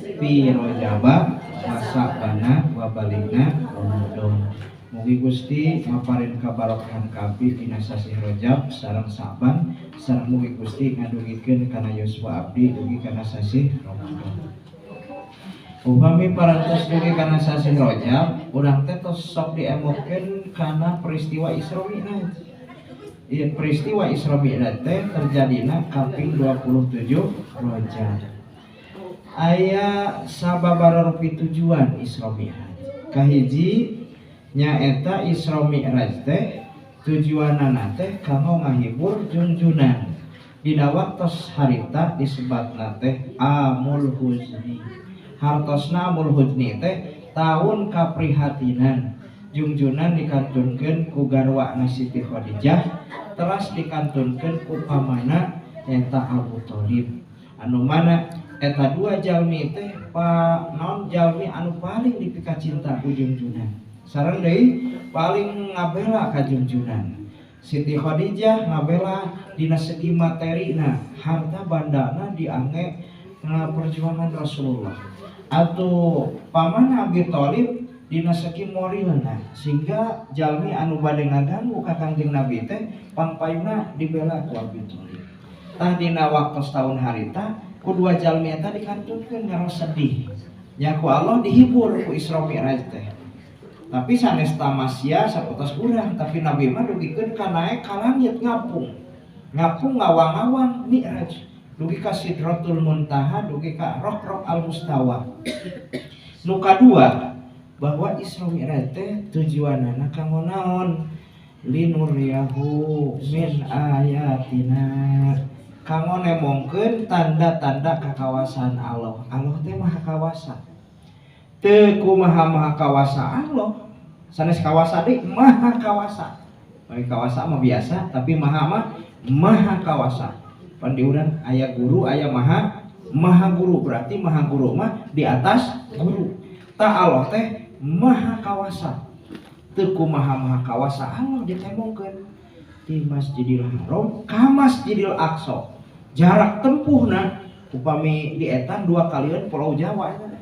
Fi Rajaba wa Sya'bana wa balighna Ramadan. Mugi Gusti maparin kabarokahan ka abdi dina sasih Rajab sareng Sa'ban, sareng mugi Gusti ngadugikeun kana yuswa abdi dugi kana sasih Ramadan. Upami parantos dugi kana sasih Rajab, urang teh tos sok diemutkeun kana peristiwa Isra Mi'raj. Ieu peristiwa Isra Mi'raj teh terjadina kaping 27 Rajab. Aya sababaraha rupi tujuan Isra Mi'raj. Kahiji, nyaeta Isra Mi'raj teh tujuanana teh kanggo ngahibur jungjunan. Dina waktos harita disebatna teh Amul Huzni. Hartosna Amul Huzni teh tahun kaprihatinan. Jungjunan dikantunkeun ku garwana Siti Khadijah, teras dikantunkeun ku pamana eta Abu Thalib. Anu mana eta dua jalmi teh pa naon, jalmi anu paling dipikacinta ku jungjunan. Sareng deui paling ngabela ka jungjunan. Siti Khadijah ngabela dina segi materina, harta bandana diangge perjuangan Rasulullah. Atau pamana Abi Thalib dina segi morilna, sehingga jalmi anu bade ngaganggu ka Kangjeng Nabi teh pangpayuna dibela ku Abi Thalib. Tah, dina waktos tahun harita ku dua jalmi eta dikantunkeun ngaros sedih. Nya, ku Allah dihibur ku Isra Mi'raj teh. Tapi sanes tamasya sapertos urang, tapi Nabi mah dugikeun ka naek ka langit, ngapung. Ngapung ngawang-ngawang Mi'raj. Dugi ka Sidratul Muntaha, dugi ka Rok-rok al Mustawa. Nu kadua, bahwa Isra Mi'raj teh tujuanana kanggo naon? Linuriyahu min ayatina. Kanggo nemongkeun tanda-tanda kakawasaan Allah. Allah teh maha kawasa. Teu kumaha maha kawasa Allah. Sanes kawasa deui, maha kawasa. Bagi kawasa mah biasa, tapi maha mah maha kawasa. Pan di urang aya guru, aya maha maha guru, berarti maha guru mah di atas guru. Tah, Allah teh maha kawasa. Teu kumaha maha kawasa Allah ditembongkeun di Masjidil Haram ka Masjidil Aqsa. Jarak tempuhna upami dietang dua kalian Pulau Jawa eta teh.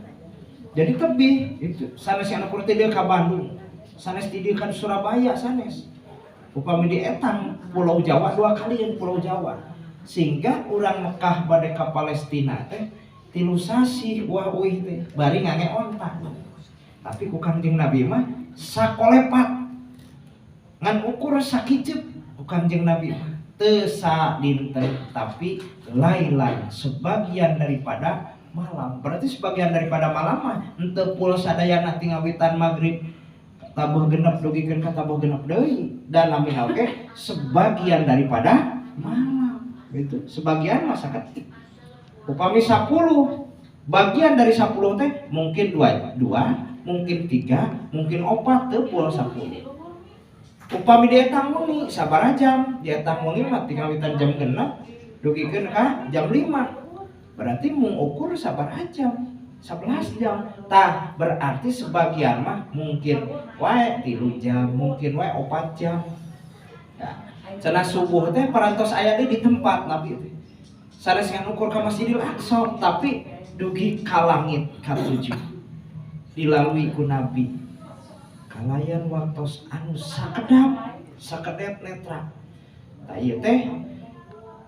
Jadi tebih itu sanes anu kur ti dieu ka Bandung. Sanes ti dieu ka Surabaya, sanes. Upami dietang Pulau Jawa, dua kalian Pulau Jawa. Sehingga urang Mekah bade ka Palestina teh 3 sasih wah uih teh bari ngangge onta. Tapi ku Kangjeng Nabi mah sakolepat, ngan ukur sakiceup ku Kangjeng Nabi mah. Teu sadinten, tapi lailan, sebagian daripada malam. Berarti sebagian daripada malam mah henteu full sadayana ti ngawitan maghrib tabuh genep dugikeun ka tabuh genep deui, dan namina oge sebagian daripada malam. Gitu. Sebagian mah saketik. Upami 10, bagian dari 10 teh mungkin dua, dua, mungkin tiga, mungkin opat, teu full 10. Upami dietang wengi sabaraha jam? Dietang wengi mah ti ngawitan jam 6 dugikeun ka jam 5. Berarti mengukur sabaraha jam? 11 jam. Tah, berarti sebagian mah mungkin wae 3 jam, mungkin wae 4 jam. Ya. Cenah subuh teh parantos aya deui di tempat Nabi teh. Sanes ngan ukur ka Masjidil Aqsa, tapi dugi ka langit katujuh. Dilalui ku Nabi. Kalayan waktos anu sakedap, sakedep netra. Tah, ieu teh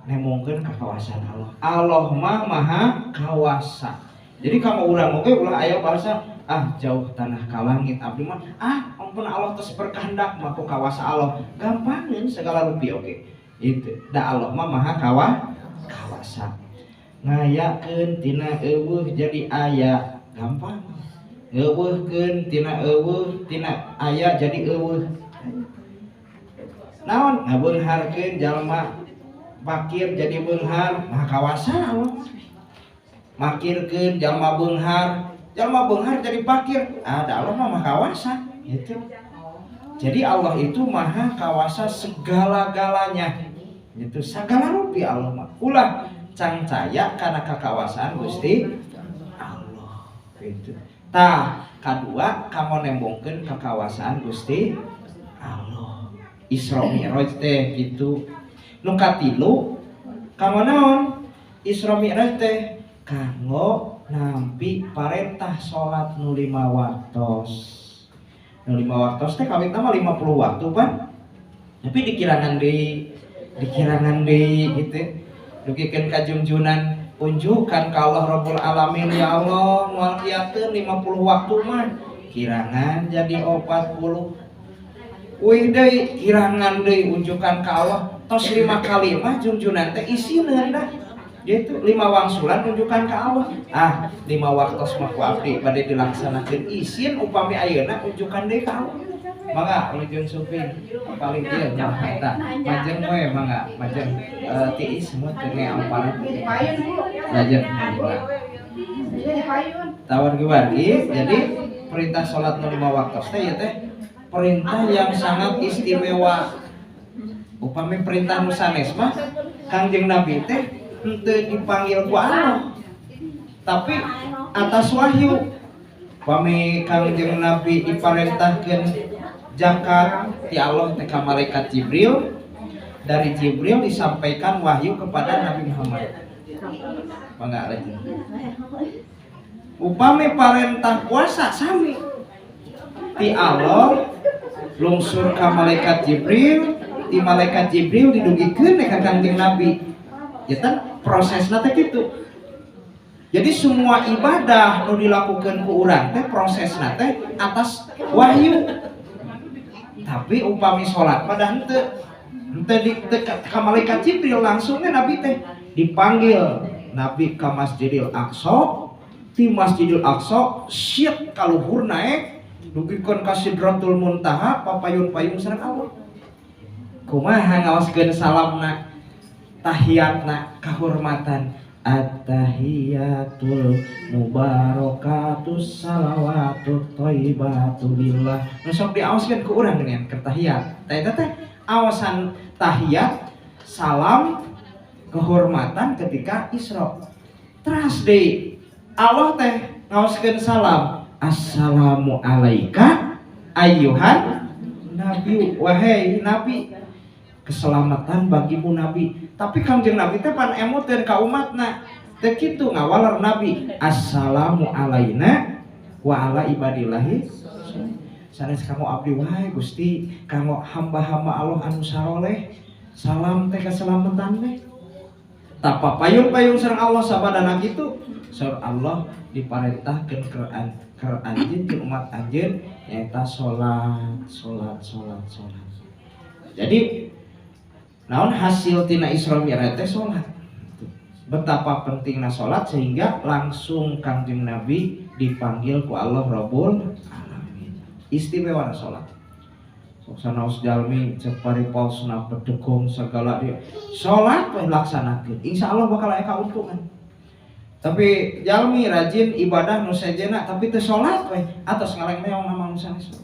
nemongkeun kakawasaan Allah. Allah mah maha kawasa. Jadi kamu urang oge ulah aya bahasa, "Ah, jauh tanah ka langit, abdi mah ah ampun, Allah tos berkehendak mah ku kawasa Allah gampangeun segala rupi." Oge itu da Allah mah maha kawasa. Ngayakeun tina euweuh jadi aya gampang, ngeuweuhkeun tina euweuh, tina aya jadi euweuh. Naon, ngabeungharkeun jalma fakir jadi beunghar, maha kawasa Allah. Makirkeun jalma beunghar, jalma beunghar jadi fakir, ada Allah mah maha kawasa gitu. Jadi Allah itu maha kawasa segala-galanya itu, segala rupi Allah mah. Ulah cangcaya karena kakawasaan Gusti Allah gitu. Tah, kadua, kanggo nembongkeun kakawasaan Gusti Allah Isra Mi'raj teh gitu. Nu katilu, kanggo naon Isra Mi'raj teh? Kanggo Nampi parentah salat nu 5 waktos. Nu 5 waktos teh kawitna mah 50 waktu pan. Tapi dikirangan deui, dikirangan deui gitu. Dugikeun ka junjunan, unjukkan ka Allah Rabbul Alamin, ya Allah, moal kiateun 50 waktu mah. Kirangan jadi 40. Wih deui, kirangan deui, unjukkan ka Allah. Tos 5 kali mah junjunan teh isineun dah. Gitu, 5 wangsulan unjukkan ka Allah. Ah, 5 waktos mah ku abdi bade dilaksanakeun, isin upami ayeuna unjukkan deui ka Allah. Mangga wilujeng sumping paling ieu nya eta. Majeng we, mangga, majeng. Tiis semua teu amparan. Payun, Bu. Lajeng. Iya, payun. Tawar wargi, jadi perintah sholat nu 5 waktu teh ya teh perintah yang sangat istimewa. Upami perintah nu sanes mah Kangjeng Nabi teh henteu dipanggil ku Allah, tapi atas wahyu. Upami Kangjeng Nabi diparentahkeun zakat ti Allah teh ka malaikat Jibril, dari Jibril disampaikan wahyu kepada Nabi Muhammad. Mangga lagi. Upami parentah puasa sami, ti Allah lungsur ka malaikat Jibril, ti malaikat Jibril didugikeun ka Kangjeng Nabi. Ya kan prosesna teh kitu. Jadi semua ibadah nu dilakukan ku urang teh prosesna teh atas wahyu. Tapi upami salat mah dah henteu di teu ka malaikat Jibril, langsungnya Nabi teh dipanggil Nabi ka Masjidil Aqsa, ti Masjidil Aqsa siap kaluhur naik dugikeun ka Sidratul Muntaha, papayun-payung sareng Allah. Kumaha ngaoskeun salamna, tahiyatna, kahormatan, At-tahiyatul mubarakatus salawatut thayyibatu lillah. Nu sok diaoskeun ku urang geuningan keur tahiyat. Tah, eta teh awasan tahiyat, salam kehormatan ketika Isra. Teras deui Allah teh ngaoskeun salam, assalamu alaika ayyuhan nabi, wahai nabi, keselamatan bagimu nabi. Tapi Kangjeng Nabi teh pan emuteun ka umatna teh kitu, ngawaler nabi, assalamu alaina wa ala ibadillahi. Sanes kanggo abdi wae Gusti, kanggo hamba-hamba Allah anu saroleh, salam teh keselamatan teh. Tah, papayun-payun sareng Allah sabadana kitu, saur Allah diparentahkeun keur anjeun jeung umat anjeun nyaeta salat, salat, salat, salat. Jadi naon hasil tina Isra Mi'raj teh? Salat. Betapa pentingnya salat sehingga langsung Kangjeng Nabi dipanggil ku Allah Rabbul Alamin. Istimewa salat. Sok sanaos jalmi cek paripalsna bedegong segala dia. Salat we laksanakeun. Insya Allah bakal aya kauntungan. Tapi jalmi rajin ibadah nu sejenna tapi teu salat we atos ngaleng-leong amal nu sanes.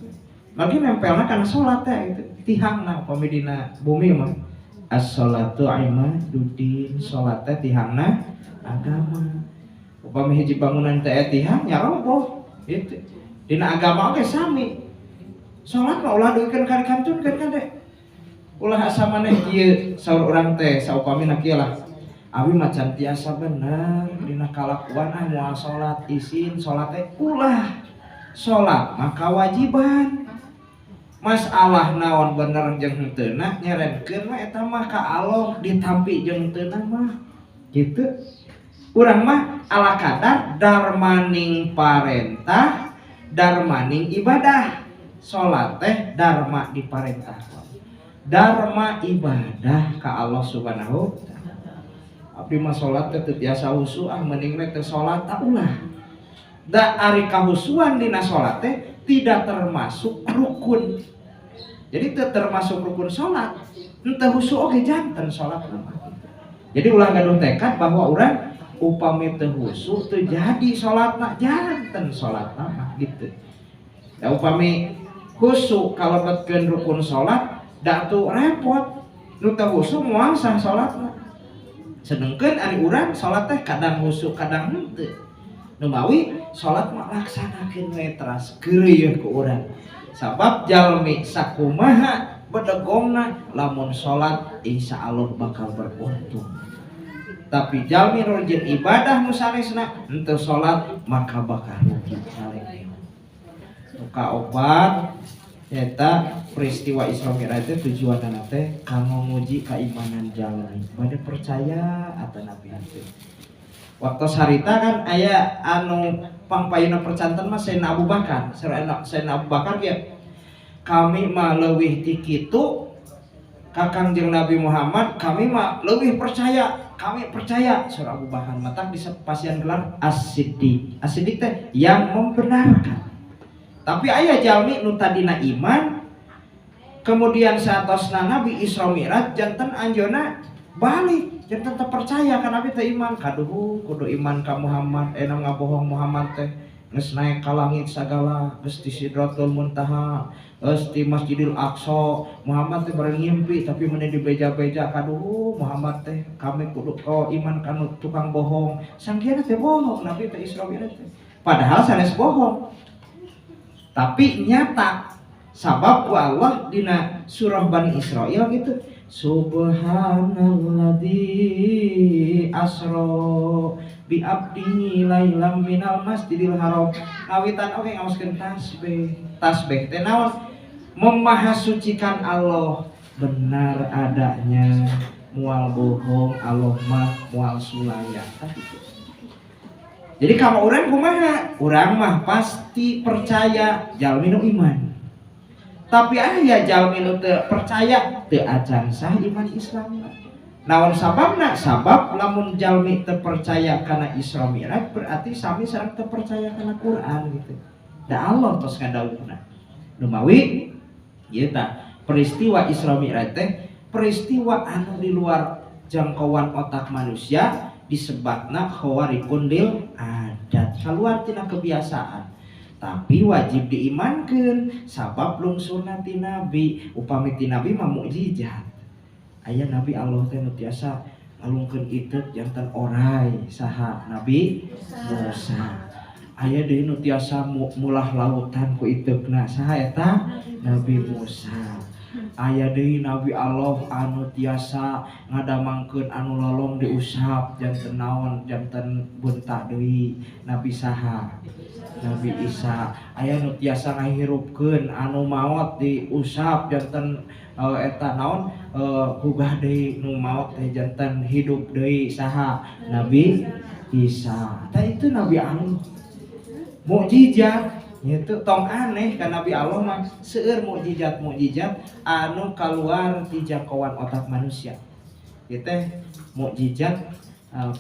Lagi nempelna kana salat teh gitu. Tihangna upami dina bumi mah. As-salatu imaduddin, salat teh tihangna agama. Upami hiji bangunan teh tihang nya roboh gitu. Dina agama oge sami. Salat mah ulah dugikeun ka dikantunkeun kade. Ulah asa maneh kieu, saur urang teh saupamina kieu lah. Abi mah can tiasa bener dina kalakuan, ah moal salat, isin salat teh, ulah. Salat mah kawajiban. Masalah naon bener jeung henteuna nyerenkeun mah eta mah ka Allah, ditampi jeung henteuna mah gitu. Urang mah ala kadar darmaning parentah, darmaning ibadah. Salat teh dharma diparentah, dharma ibadah ka Allah Subhanahu. Abdi mah salat teh teu tiasa husu, ah mending we teu salat, tak ulah. Da ari kahusuan dina salat teh tidak termasuk rukun. Jadi teu termasuk rukun salat. Henteu husu oge janten salat mah. Jadi ulah gaduh tekad bahwa urang upami teu husu teu jadi salatna, janten salatna mah gitu. Da upami husu kalebetkeun rukun salat da atuh repot. Nu teu husu moal sah salatna. Sedengkeun ari urang salat teh kadang husu kadang henteu. Numawi salat mah laksanakeun we teras geureuh ku urang. Sabab jalmi sakumaha bedegongna lamun salat insya Allah bakal beruntung. Tapi jalmi nu rajin ibadah nu sanesna henteu salat maka bakal rugi naleng. Nu kaopat eta peristiwa Isra Mi'raj teh tujuanna teh kanggo nguji keimanan jalmi. Bade percaya atanapi henteu. Waktu harita kan aya anu pangpayuna percanten mah Sayyidina Abu Bakar. Sayyidina Abu Bakar kieu, kami mah leuwih ti kitu ka Kangjeng Nabi Muhammad, kami mah leuwih percaya, kami percaya. Surah Abu Bakar matak dipasihan gelar As-Siddiq. As-Siddiq teh yang membenarkan. Tapi aya jalmi nu tadina iman, kemudian saatosna Nabi Isra Mi'raj janten anjeunna balik, janten teu percaya ka Nabi teh iman. Kaduhung kudu iman ka Muhammad, enang ngabohong Muhammad teh geus naik ka langit sagala, geus di Sidratul Muntaha, geus di Masjidil Aqsa. Muhammad teh bareng ngimpi tapi meni dibeja-beja. Kaduh Muhammad teh, kami kudu ko iman kanu tukang bohong. Sangkiana teh bohong Nabi teh Isra Mi'raj teh, padahal sanes bohong tapi nyata, sabab ku Allah dina surah Bani Israel gitu, subhanalladzi asra bi abdihi lailam minal masjidil haram. Ngawitan oge ngaoskeun tasbih. Tasbih teh naon? Memahasucikan Allah, benar adanya, moal bohong Allah mah, moal sulaya. Tah gitu. Jadi kalau orang kumaha, urang mah pasti percaya jalmi nu iman. Tapi aya jalmi nu teu percaya, teu acan sah iman Islam. Naon sababna? Sabab lamun jalmi teu percaya kana Isra Mi'raj berarti sami sareng teu percaya kana Quran gitu. Da Allah tos ngadawuhna. Numawi ieu tah peristiwa Isra Mi'raj teh peristiwa anu di luar jangkauan otak manusia, disebutna khawariqun lil adat, keluar tina kebiasaan, tapi wajib diimankan sabab lungsurna ti nabi. Upami ti nabi mah mukjizat. Aya nabi Allah teh nu tiasa ngalungkeun iteuk janten orai, saha? Nabi Musa. Aya deui nu tiasa mulah lautan ku iteukna, saha eta? Nabi Musa. Aya deui nabi Allah anu tiasa ngadamangkeun anu lolong diusap janten naon, janten beunta deui, nabi saha? Nabi Isa. Aya nu tiasa ngahirupkeun anu maot, diusap janten eta naon, gugah deui nu maot teh janten hidup deui, saha? Nabi Isa. Tah itu nabi Allah mukjizat itu. Tong aneh kan Nabi Allah mah seueur mukjizat mukjizat anu keluar di jangkauan otak manusia. Itu teh mukjizat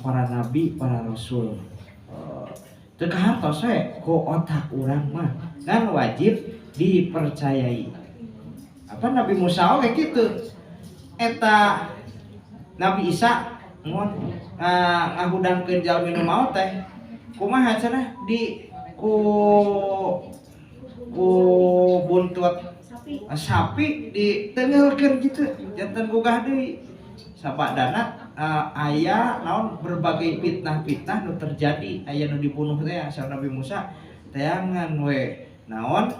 para nabi, para rasul, teu kahartos we ku otak urang mah, kan wajib dipercayai. Apa Nabi Musa oge kitu, eta Nabi Isa ngon ngahudangkeun jalmi nu maot teh kumaha cenah, di ku ku buntut sapi, sapi ditengelkeun gitu janten gugah deui. Sabadana aya naon, berbagai fitnah-fitnah nu terjadi, aya nu dibunuh teh asal Nabi Musa teangan we naon,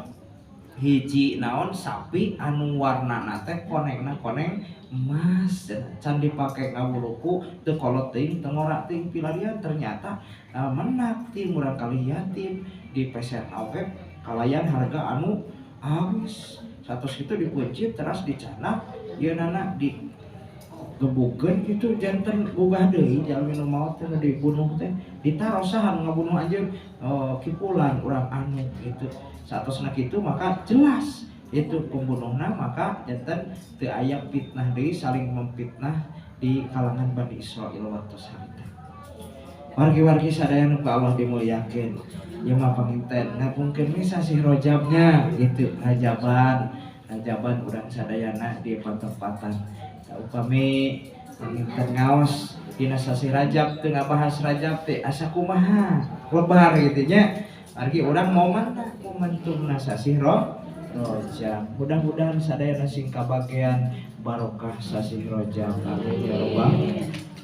hiji naon, sapi anu warnana teh konengna koneng emas, can dipake ngawuluku, teu kolot teuing, teu ngora teuing, pilarian. Ternyata menak ti murang kali yatim, dipeserna oge kalayan harga anu awis. Satos itu dikuncit teras dicanak ieu nana, digebukeun gitu janten gugah deui jalmi nu maot teh, nu dibunuh teh. Ditaros, saha nu ngabunuh anjeun? Oh, kipulan, urang anu gitu. Satosna kitu maka jelas itu pembunuhna, maka janten teu aya fitnah deui, saling memfitnah di kalangan Bani Israil waktu harita. Wargi-wargi sadaya nu ku Allah dimuliakeun, ieu mah panginten ngapungkeun we sasih Rajabnya gitu, Rajaban Rajaban urang sadayana di patempatan. Upami panginten ngaos dina sasih Rajab teu ngabahas Rajab teh asa kumaha lebar gitu nya. Argi urang momen momentumna sasih Rajab, mudah-mudahan sadayana sing kabagean barokah sasih Rajab. Amin ya rabbal.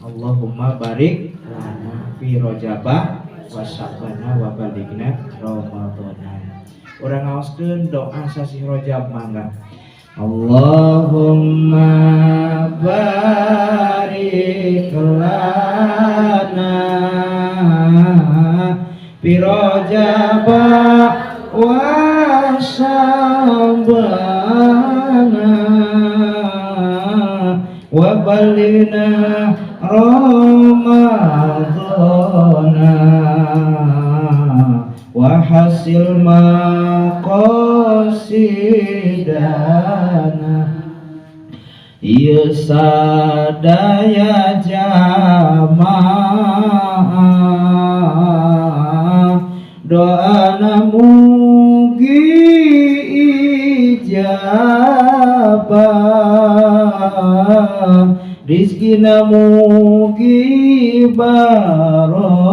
Allahumma barik lana fi Rajaba wa Sya'bana wa balighna Ramadhana. Urang ngaoskeun doa sasih Rajab, mangga. Allahumma barik lana fi Rajab wa Sya'bana wa balighna Ramadana wa hasil maqasidana. Ieu sadaya jamaah doana mugi ijabah, rizkina mugi barokah,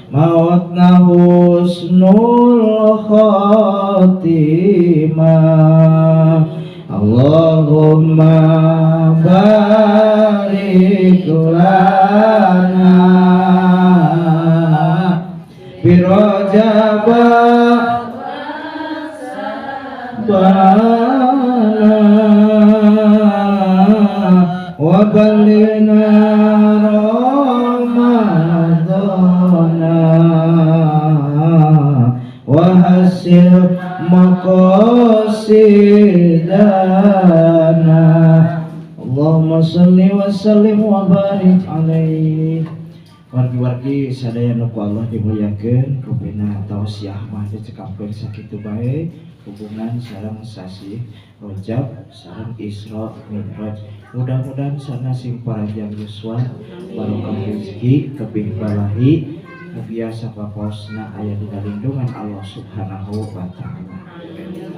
mautna husnul khotimah. Allahumma barik lana fi Rajab bana wa balighna Ramadana wa hasil maqasidana. Allahumma salli wa sallim wa barik alaihi. Wargi-wargi sadaya nu ku Allah dimuliakeun, rupina tausiah mah dicekapkeun sakitu bae hubungan sareng sasi Rajab sareng Isra Mi'raj. Mudah-mudahan sana sing paranjang yuswa, barokah rezeki, tebih balahi, mugia sapaposna aya dina lindungan Allah Subhanahu wa taala.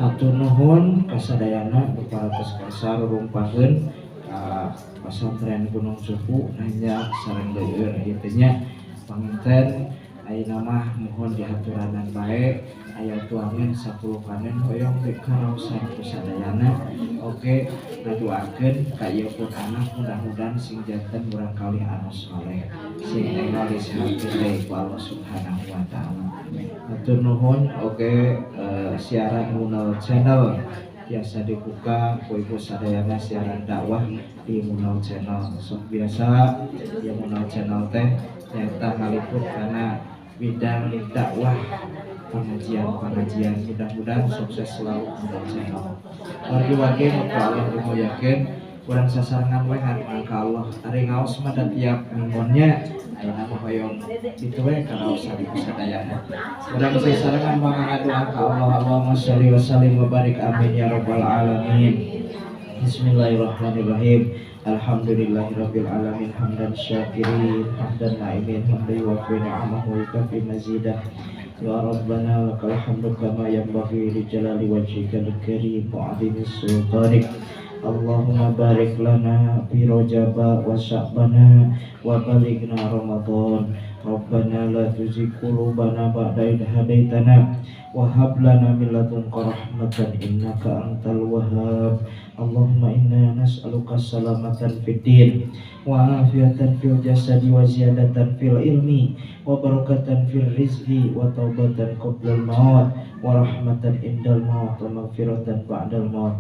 Hatur nuhun kasadayana nu parantos kersa rurumpaheun ka pesantren Gunung Cupu nanya sareng leueur ieu nya. Panginten ayeuna mah mohon dihaturanan bae, aya tuangan 10 panen hoyong teh karaosan ku sadayana. Oke, ngadoakeun ka ieu pun anak mudah-mudahan sing janten murang kali anu saleh, sing enggal disehatkeun deui ku Allah Subhanahu wa taala. Hatur nuhun. Oke, siaran Munal Channel biasa dibuka ku ibu sadayana, siaran dakwah di Munal Channel. Sok biasa ya, Munal Channel teh nyata ngaliput karena bidang dakwah, pengajian-pengajian. Mudah-mudahan sukses selalu Munal Channel. Wargi-wargi nu ku Allah dimuliakeun, urang sasarengan we ngan ka Allah. Ari ngaos mah da tiap minggonnya, ayeuna mah hoyong kitu we karaosan ibu sadayana. Urang sasarengan mah ngadoa ka Allah. Allahumma sholli wa sallim wa barik, amin ya rabbal alamin. Bismillahirrahmanirrahim. Alhamdulillahirabbil alamin, hamdan syakirin, hamdan na'imin, hamdan yuwaffi ni'amahu wa yukafi mazidah. Ya Rabbana lakal hamdu kama yanbaghi li jalali wajhikal karim wa 'azimi sultanik. Allahumma barik lana fi Rajab wa Sya'bana wa balighna Ramadan. Rabbana la tuzigh qulubana ba'da idh hadaitana wa hab lana min ladunka rahmatan innaka antal wahhab. Allahumma inna nas'aluka salamatan fid din wa afiatan fil jasadi wa ziyadatan fil ilmi wa barakatan fil rizqi wa taubatan qoblal maut wa rahmatan indal maut wa maghfiratan ba'dal maut.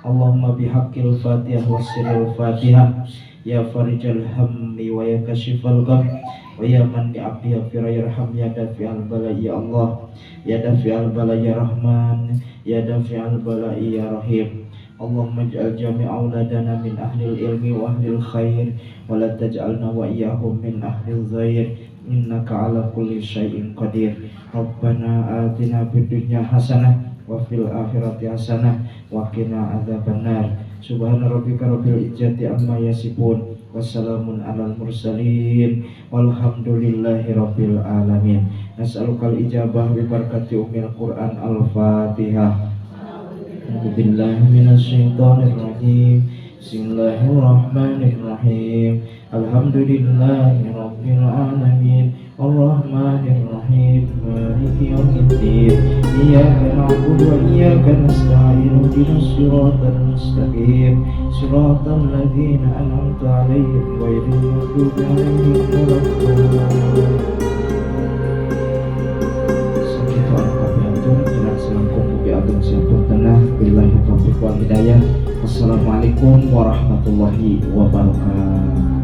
Allahumma bihaqqil Fatihah wa sirril Fatihah ya farijal hammi wa ya kashifal gham wa ya man li abdi yaghfir yarham ya dafi'al bala ya Allah ya dafi'al bala ya Rahman ya dafi'al bala ya Rahim. Allahumma ij'al jami'a auladana min ahlil ilmi wa ahlil khair wa la taj'alna wa iyyahum min ahlil ghair innaka ala kulli syai'in qadir. Rabbana atina fid dunya hasanah wa fil akhirati hasanah wa qina adzabannar. Subhana rabbika rabbil izzati amma yasifun wassalamun alal mursalin walhamdulillahi rabbil alamin. Nas'alukal ijabah bi barakati ummil Quran. Al-Fatihah. A'udzu billahi minasyaitonir rajim. Bismillahirrahmanirrahim. Alhamdulillahi rabbil alamin. Arrahmanir rahim. Maliki yaumiddin. Iyyaka na'budu wa iyyaka nasta'in. Ihdinas siratal mustaqim. Siratal ladzina an'amta 'alaihim ghairil maghdubi 'alaihim waladdallin. Sakitu anu kapihatur, kirang selangkung. Sapuntenna, billahi taufiq wal hidayah. Wassalamualaikum warahmatullahi wabarakatuh.